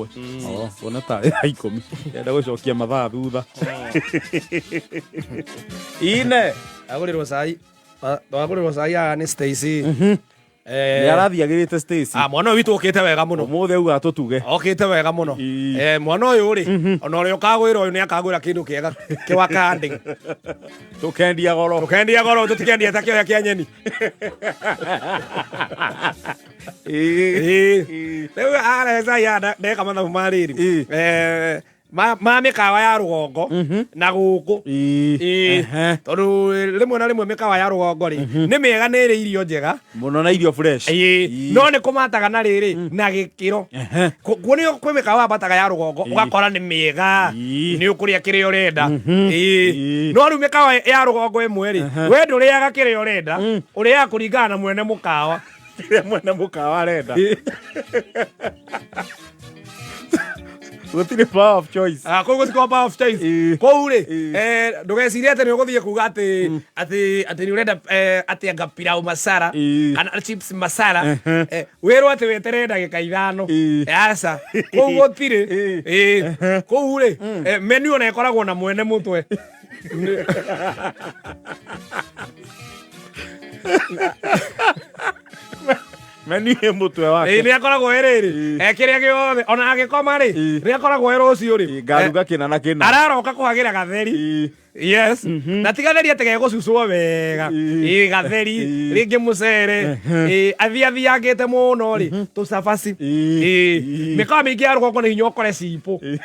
Ĩmwe. Oh, kuona tarĩ thaa 10. Ndĩrenda gũcokia mathaa thutha. Ine. Agũrĩrwo cai. Twagũrĩrwo cai haha nĩ Stacy. Nĩ arathiagĩrĩte Stacy. Ah, mwana ũyũ witũ okĩte wega mũno. Ũmũthĩ auga tũtuge. Okĩte wega mũno. Eh, mwana ũyũ rĩ, ona ũrĩa ũkagwĩra ũyũ nĩ akagwĩra kĩndũ kĩega kĩwa kandĩ. Tũkendia goro. Tũkendia goro tũtikendia ta kĩoya kĩa nyeni. Ĩĩ. Rĩu areca ya ndeka mathabu ma rĩrĩ. Ĩĩ. Eh, ma mĩkawa ya rũgongo na gũkũ. Ĩĩ. Ĩĩ. Ehe. Tondũ rĩmwe na rĩmwe mĩkawa ya rũgongo rĩ, nĩ mĩega nĩ ĩrĩ irio njega. Mũno na irio fresh. Ĩĩ. Ĩĩ. No nĩ kũmataga na rĩrĩ na gĩkĩro. Ehe. Kuo nĩ kwĩ mĩkawa wambataga ya rũgongo ũgakora nĩ mĩega Ĩĩ. nĩ ũkũrĩa kĩrĩa ũrenda. Ĩĩ. Ĩĩ. No rĩu mĩkawa ya rũgongo ĩmwe rĩ, we ndũrĩaga kĩrĩa ũrenda, ũrĩaga kũringana na mwene mũkawa. Kĩrĩa mwene mũkawa arenda. Gũtirĩ power of choice. Ah, kũu gũtikoragwo power of choice. Ĩĩ. Kũu rĩ, Ĩĩ. ndũgecirie atĩ nĩ ũgũthiĩ kuga atĩ atĩ atĩ nĩ ũrenda atĩ anga pilau masala Ĩĩ. kana chips masala Ehe. Wĩrwo atĩ weterere ndagĩka 5. Ĩĩ. Aca, kũu gũtirĩ. Ĩĩ. Ĩĩ. Kũu rĩ, menu ona ĩkoragwo na mwene mũtwe. Menu ĩ mũtwe wake. Ĩĩ, nĩ akoragwo ĩ rĩrĩ kĩrĩa gĩothe ona agĩkoma rĩ, Ĩĩ. nĩ akoragwo ĩ rũciũ rĩ. Ĩĩ, ngaruga kĩna na kĩna. Araroka kũhagĩra gatheri. Ĩĩ. Yes. Na ti gatheri atĩ gegũcucwo wega. Ĩĩ. Ĩĩ, gatheri Ĩĩ. rĩngĩ mũcere. Ĩĩ, athiathiangĩte mũno rĩ, tũcabaci. Ĩĩ. Ĩĩ. Ĩĩ. Mĩkawa mĩingĩ ya rũgongo nĩ hinya ũkore cipũ.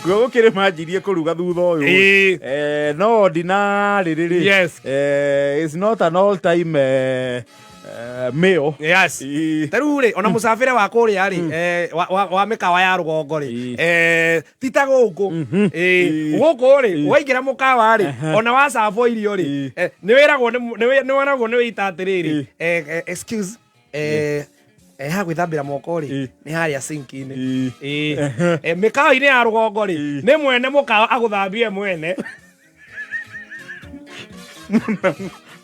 Kuo gũkĩrĩ manjirie kũruga thutha ũyũ. Ĩĩ. No ordinarily rĩ. Yes. It's not an all time meal. Yes. Ĩĩ. Ta rĩu rĩ, ona mũcabĩre wa kũrĩa rĩ, wa mĩkawa ya rũgongo rĩ, Ĩĩ. ti ta gũkũ. Ĩĩ. Ĩĩ. Gũkũ rĩ, waingĩra mũkawa rĩ, Ehe. ona wacabwo irio rĩ, Ĩĩ. nĩ wĩragwo nĩ wĩita atĩrĩrĩ, Ĩĩ. Excuse, ha gwĩthambĩra moko rĩ, Ĩĩ. nĩ harĩa sink-inĩ. Ĩĩ. Ĩĩ. Mĩkawa-inĩ ya rũgongo rĩ, Ĩĩ. nĩ mwene mũkawa agũthambie mwene.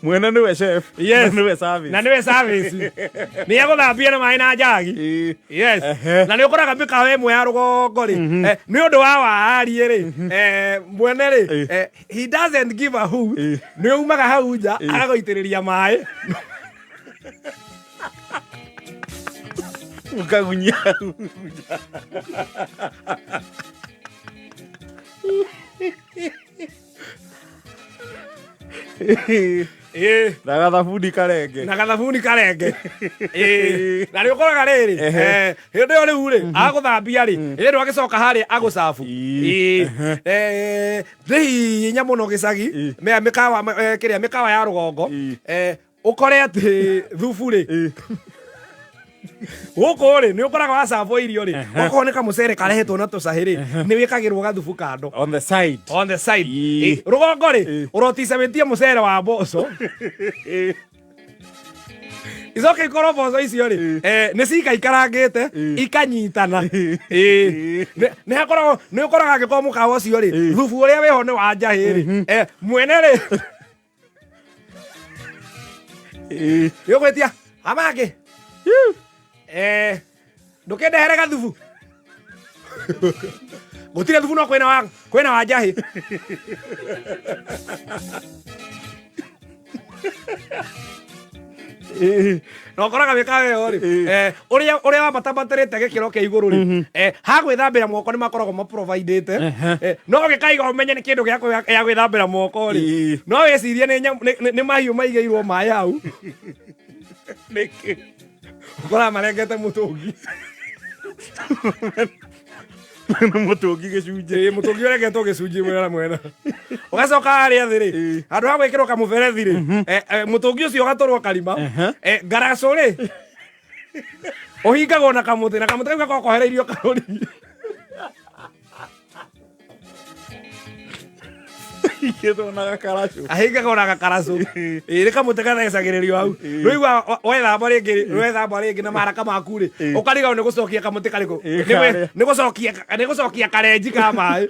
Mwene nĩwe chef. Yes. Na nĩwe service. Na nĩwe service. Nĩ agũthambia na maĩ na njagi. Ĩĩ. Yes. Ehe. Na nĩ ũkoraga mĩkawa ĩmwe ya rũgongo rĩ, nĩ ũndũ wa warie rĩ, mwene rĩ, Ĩĩ. he doesn't give a hoot. Ĩĩ. Nĩ umaga hau nja agagũitĩrĩria maĩ. Ũkagunyia. Ĩĩ. Na gathabuni karenge. Na gathabuni karenge. Ĩĩ. Na nĩ ũkoraga rĩrĩ, Ehe. hĩndĩ ĩyo rĩu rĩ, agũthambia rĩ, hĩndĩ ĩyo agĩcoka harĩa agũcabu. Ĩĩ. Ĩĩ. Nĩ hinya mũno gĩcagi, Ĩĩ. mĩkawa, kĩrĩa mĩkawa ya rũgongo, Ĩĩ. Ũkore atĩ thubu rĩ, Ĩĩ. Gũkũ rĩ, nĩ ũkoraga wacabwo irio rĩ, okorwo nĩ kamũcere karehetwo na tũcahĩ rĩ, nĩ wĩkagĩrwo gathubu kando. On the side. On the side. Ĩĩ. Ĩĩ. Rũgongo rĩ, Ĩĩ. ũrotica wĩtie mũcere wa mboco. Icoke ikorwo mboco icio rĩ, nĩ cikaikarangĩte ikanyitana. Ĩĩ. Nĩ hakoragwo, nĩ ũkoraga angĩkorwo mũkawa ũcio rĩ, thubu ũrĩa wĩho nĩ wa njahĩ rĩ, mwene rĩ, Ĩĩ. Nĩ ũgwĩtia amangĩ, ndũkĩndehere gathubu. Gũtirĩ thubu no kwĩna wa njahĩ. Ĩĩ. Na ũkoraga mĩkawa ĩyo rĩ, ũrĩa wambatambatĩrĩte gĩkĩro kĩa igũrũ rĩ, ha gwĩthambĩra moko nĩ makoragwo maprovidĩte. No gĩkaiga ũmenye nĩ kĩndũ gĩa gwĩthambĩra moko rĩ, no wĩcirie nĩ mahiũ maigĩirwo maĩ hau. Nĩkĩ? Ũkoraga marengete mũtũngi. Mũtũngi gĩcunjĩ. Ĩĩ, mũtũngi ũrengetwo gĩcunjĩ mwena na mwena. Ũgacoka harĩa thĩ rĩ, handũ ha gwĩkĩrwo kamũberethi rĩ, mũtũngi ũcio ũgatũrwo karima. Ngaracũ rĩ, ũhingagwo na kamũtĩ, na kamũtĩ kau gakoragwo kohereirio karũri. Hingĩtwo na gakaracũ. Ahingagwo na gakaracũ. Ĩĩ, nĩ kamũtĩ gathecagĩrĩrio hau. Rĩu wethamba rĩngĩ, wethamba rĩngĩ na maraka maku rĩ, ũkarigagwo nĩ gũcokia kamũtĩ karĩkũ. Ĩĩ, Nĩ gũcokia karenji ka maĩ.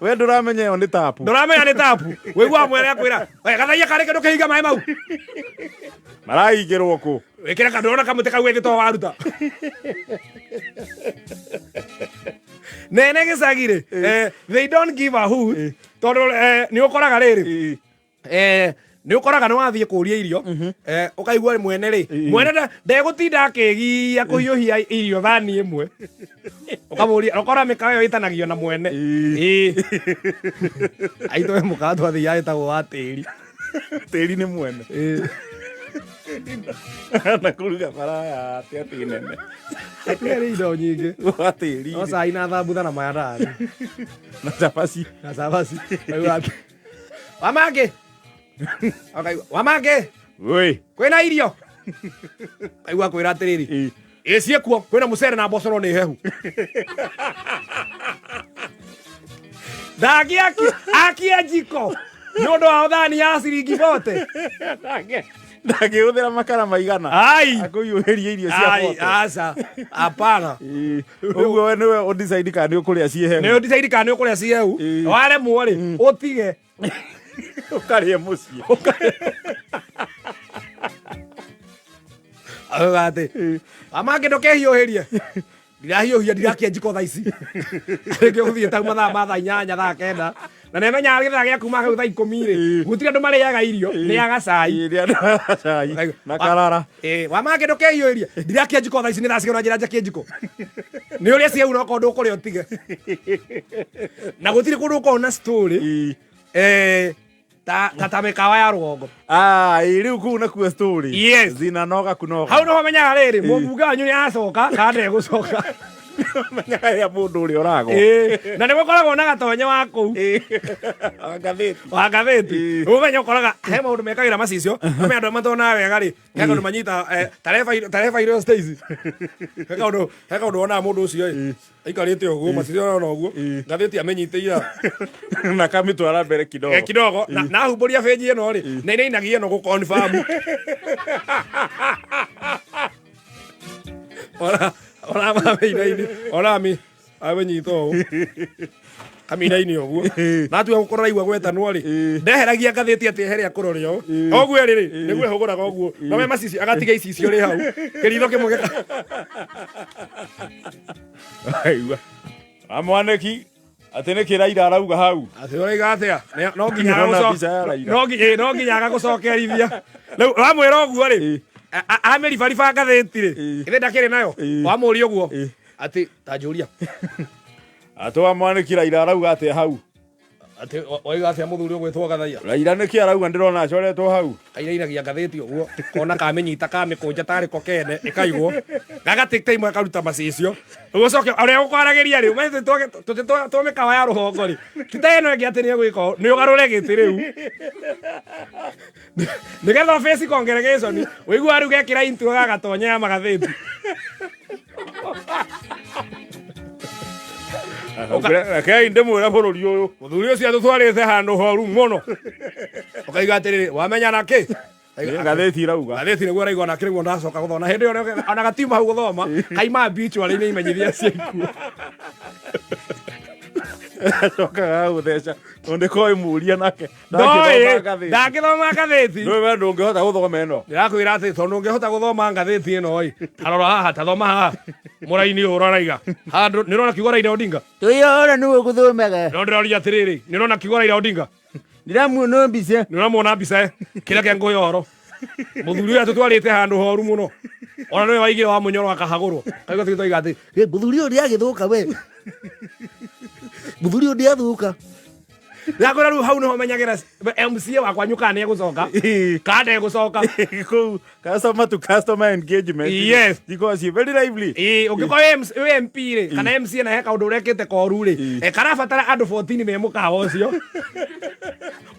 We ndũramenya ĩyo nĩ tapu. Ndũramenya nĩ tapu. Wĩiguaga mwene akwĩra, "We, gathaia karĩ kĩndũ kĩhinga maĩ mau." Marahingĩrwo kũ? Wĩkĩre kandũ, ũrona kamũtĩ kau ĩthĩ to waruta. Nene gĩcagi rĩ, they don't give a hoot, tondũ nĩ ũkoraga rĩrĩ, nĩ ũkoraga nĩ wathiĩ kũria irio, ũkaigua mwene rĩ, mwene ndegũtinda akĩgia kũhiũhia irio thani ĩmwe. Ũkamũria, ũkora mĩkawa ĩyo ĩtanagio na mwene. Ĩĩ. Aitũ he mũkawa twathiaga ĩtagwo wa tĩri. Tĩri nĩ mwene. Na kũruga bara ya atĩ atĩ nene. Hatiarĩ indo nyingĩ. Wa tĩri. No cai na thambutha na mandathi. Na cabaci. Na cabaci. Ũkaigua atĩ, Wamangĩ. Ũkaigua, Wamangĩ. Oi. Kwĩna irio. Ũkaigua kwĩra atĩrĩrĩ. Ĩ ciĩkuo, kwĩna mũcere na mboco no nĩ hehu. Ndangĩakia akie njiko nĩ ũndũ wa thani ya ciringi bote. Ndangĩhũthĩra makara maigana. Ai. Akũhiũhĩria irio cia Ai, bote. aca. Hapana. Ũguo we nĩwe ũdecide kana nĩ ũkũrĩa ciĩ hehu. Nĩ ũdecide kana nĩ ũkũrĩa ciĩ hehu. Waremwo rĩ, ũtige. Ũkarĩe mũciĩ. Auga atĩ, Wamangĩ ndũkehiũhĩrie. Ndirahiũhia, ndirakia njiko thaa ici. Rĩngĩ ũgũthiĩ ta mathaa ma thaa 8, thaa 9. Na nĩ amenyaga gĩthaa gĩa kuma hau thaa 10 rĩ, gũtirĩ andũ marĩaga irio, nĩ aga cai. Ĩĩ, nĩ andũ a cai na karara. Ĩĩ, Wamangĩ ndũkehiũhĩrie. Ndirakia njiko thaa ici, nĩ thaa cigana njĩra njakie njiko. Nĩ ũrĩa ciaura okorwo ndũkũrĩa ũtige. Na gũtirĩ kũndũ ũkoragwo na story. Ta mĩkawa ya rũgongo. Ah, ĩ, rĩu kũu nakuo story. Yes. Zinanoga kunoga. Hau nĩho menyaga rĩrĩ, mũmbunge wanyu nĩ acoka kana ndegũcoka. Menyaga rĩrĩa mũndũ ũrĩa ũragwa. Ĩĩ, na nĩ gũkoragwo na gatonye wa kũu. Wa ngathĩti. Wa ngathĩti. Ũmenye ũkoraga he maũndũ mekagĩra macicio, ame andũ arĩa matonaga wega rĩ, he kaũndũ manyita, tareba irio Stacy. He kaũndũ wonaga mũndũ ũcio ĩ. Aikarĩte ũguo, macicio arona ũguo, ngathĩti amenyitĩire. Na kamĩtwara mbere kidogo. Kidogo, na ahumbũria benji ĩno rĩ, na inainagia ĩno gũ-confirm. Ona mamĩinaini, ona amenyita ũũ. Kaminaini ũguo. Na atua gũkorwo aigua gwetanwo rĩ, ndeheragia ngathĩti atĩ ehere akũrore ũũ. Ũguo ĩrĩ rĩ, nĩguo ĩhũgũraga ũguo. No me macicio, agatiga icicio rĩ hau. Kĩritho kĩmwe gĩka- Aigua. Amwanĩki, atĩ nĩkĩ Raila arauga hau? Atĩ ũraiga atĩa? No nginya Ndĩrona agagũco- mbica ya Raila. no nginya, no nginya agagũcokerithia. Rĩu wamwĩra ũguo rĩ, amĩribariba ngathĩti rĩ, ĩthĩ ndakĩrĩ nayo? Wamũria ũguo, atĩ ta njũria. Atĩ wamwanĩki Raila arauga atĩa hau? Atĩ waiga atĩa mũthuri ũgwĩtwo Gathaia? Raila nĩkĩ arauga ndĩrona acoretwo hau? Kairainagia ngathĩti ũguo, kona kamĩnyita kamĩkũnja tarĩ ko kene, ĩkaigwo. Gaga take time gakaruta macicio. Rĩu ũcoke ũrĩa ũkwaragĩria rĩ, ũmenye twa mĩkawa ya rũgongo rĩ, ti ta ĩno ĩngĩ atĩ nĩ ĩgwĩka ũũ, nĩ ũgarũre gĩtĩ rĩu. Nĩgetha ũbace congregation, ũiguaga rĩu gekĩra intro gagatonya ya magathĩti. Rekei ndĩmwĩre bũrũri ũyũ. Mũthuri ũcio atũtwarĩte handũ horu mũno. Ũkaiga atĩrĩrĩ, wamenya na kĩ? Ngathĩti irauga. Ngathĩti nĩguo araigua nake nĩguo ndacoka gũthoma. Na hĩndĩ ĩyo ona gatiuma hau gũthoma, kaima obituary-inĩ imenyithia cia ikuũ. Acokaga gũtheca. Tondũ koĩ mũria nake. Ndoĩ, ndangĩthoma ngathĩti. Ndoĩ we ndũngĩhota gũthoma ĩno. Ndĩrakwĩra atĩ tondũ ũngĩhota gũthoma ngathĩti ĩno ĩ, ta rora haha, ta thoma haha. Mũraini ũyũ ũraraiga. Handũ, nĩ ũrona kiugo Raila Odinga? Tũyora nĩwe ũgũthomaga. No ndĩroria atĩrĩrĩ, nĩ ũrona kiugo Raila Odinga? Ndĩramuona mbica. Nĩ ũramuona mbica ĩ? Kĩrĩa kĩa ngũhe ũhoro. Mũthuri ũyũ atũtwarĩte handũ horu mũno. Ona nĩwe waigire wa mũnyoro akahagũrwo. Kaigua tũgĩtoiga atĩ, Ĩ, mũthuri ũyũ nĩagĩthũka we. Mũthuri ũyũ nĩathũka. Ndĩrakwĩra rĩu hau nĩho menyagĩra MCA wakwa nyũ kana nĩegũcoka. Kana ndegũcoka. Kũu customer to customer engagement. Yes. Ikoragwo ciĩ very lively. Ĩĩ, ũngĩkorwo wĩ MP rĩ, kana MCA na he kaũndũ ũrekĩte koru rĩ, karabatara andũ 14 me mũkawa ũcio.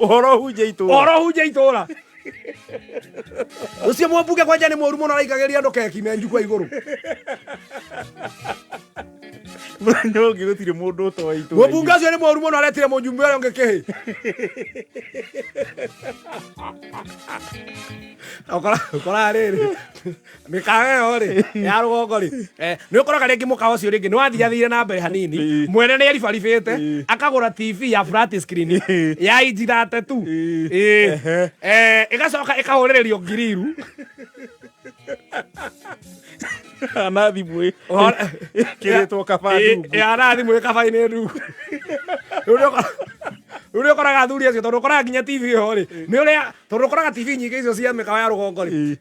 Ũhoro ũhunje itũra. Ũhoro ũhunje itũra. Ũcio mũmbunge kwanja nĩ mũru mũno araikagĩria andũ keki me njukwa igũrũ. Mũthenya ũngĩ gũtirĩ mũndũ ũtoĩ itũra. Mũmbunge ũcio nĩ mũru mũno aretire mũjumbe ũrĩa ũngĩ kĩhĩ. Ũkoraga rĩrĩ mĩkawa ĩyo rĩ ya rũgongo rĩ, nĩ ũkoraga rĩngĩ mũkawa ũcio rĩngĩ nĩ wathiathire na mbere hanini, mwene nĩ aribaribĩte akagũra TV ya flat screen ya inji 32. Ĩgacoka ĩkahũrĩrĩrio ngiriru. Ana thimũ ĩkĩrĩtwo kaba ndungu. Ana thimũ ĩ kaba-inĩ ndungu. Rĩu nĩ ũkoraga athuri acio, tondũ ũkoraga nginya TV ĩyo rĩ, nĩ ũrĩa, tondũ ũkoraga TV nyingĩ icio cia mĩkawa ya rũgongo rĩ,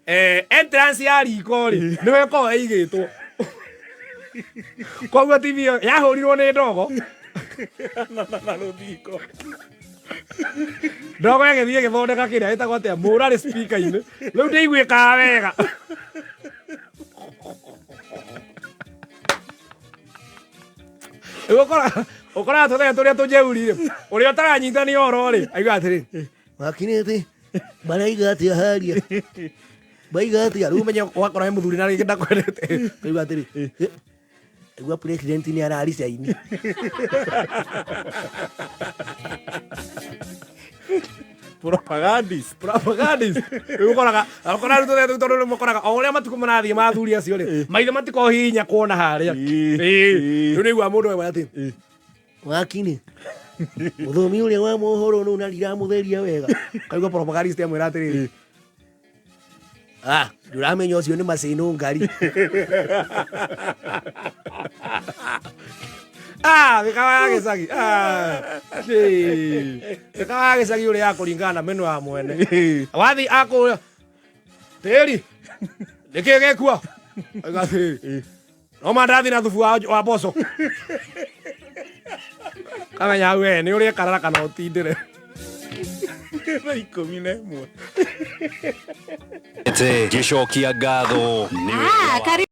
entrance ya riko rĩ, nĩho ĩkoragwo ĩigĩtwo. Koguo TV ĩyo yahũrirwo nĩ ndogo. Na rũthingo. Ndogo ĩgĩthiĩ ĩgĩthondeka kĩrĩa ĩtagwo atĩa, mũrarĩ speaker-inĩ, rĩu ndĩiguĩkaga wega. Rĩu ũkoraga tũthee tũrĩa tũjeuri rĩ, ũrĩa ũtaranyitania ũhoro rĩ, aigua atĩrĩ, Wakinĩte maraiga atĩa haria, maiga atĩa rĩu ũmenye wakora he mũthuri na rĩngĩ ndakwendete. Aigua atĩrĩ, aigua president nĩ araricaini. Propagandist. Propagandist. Rĩu ũkoraga rĩu tũthee tũu, tondũ rĩu mũkoraga o ũrĩa matukũ marathiĩ ma athuri acio rĩ, maitho matikoragwo hihinya kuona harĩa. Rĩu nĩ aiguaga mũndũ aigua atĩ Wakini mũthomi ũrĩa wa mohoro nũ na ndiramũtheria wega. Kaigua propagandist amwĩra atĩrĩrĩ, ah, ndũramenya ũcio nĩ macino ngari. Ah, mĩkawa ya gĩcagi. Ah, mĩkawa ya gĩcagi ũrĩa ya kũringana na mĩno ya mwene. Wathi akũra tĩri nĩkĩ gĩkuo? Auga atĩrĩrĩ, no mandathi na thubu wa mboco. Kamenya hau we nĩ ũrĩe karara kana ũtindĩre. Thaa 11. Ngĩcokia ngatho nĩ Ah, karibu.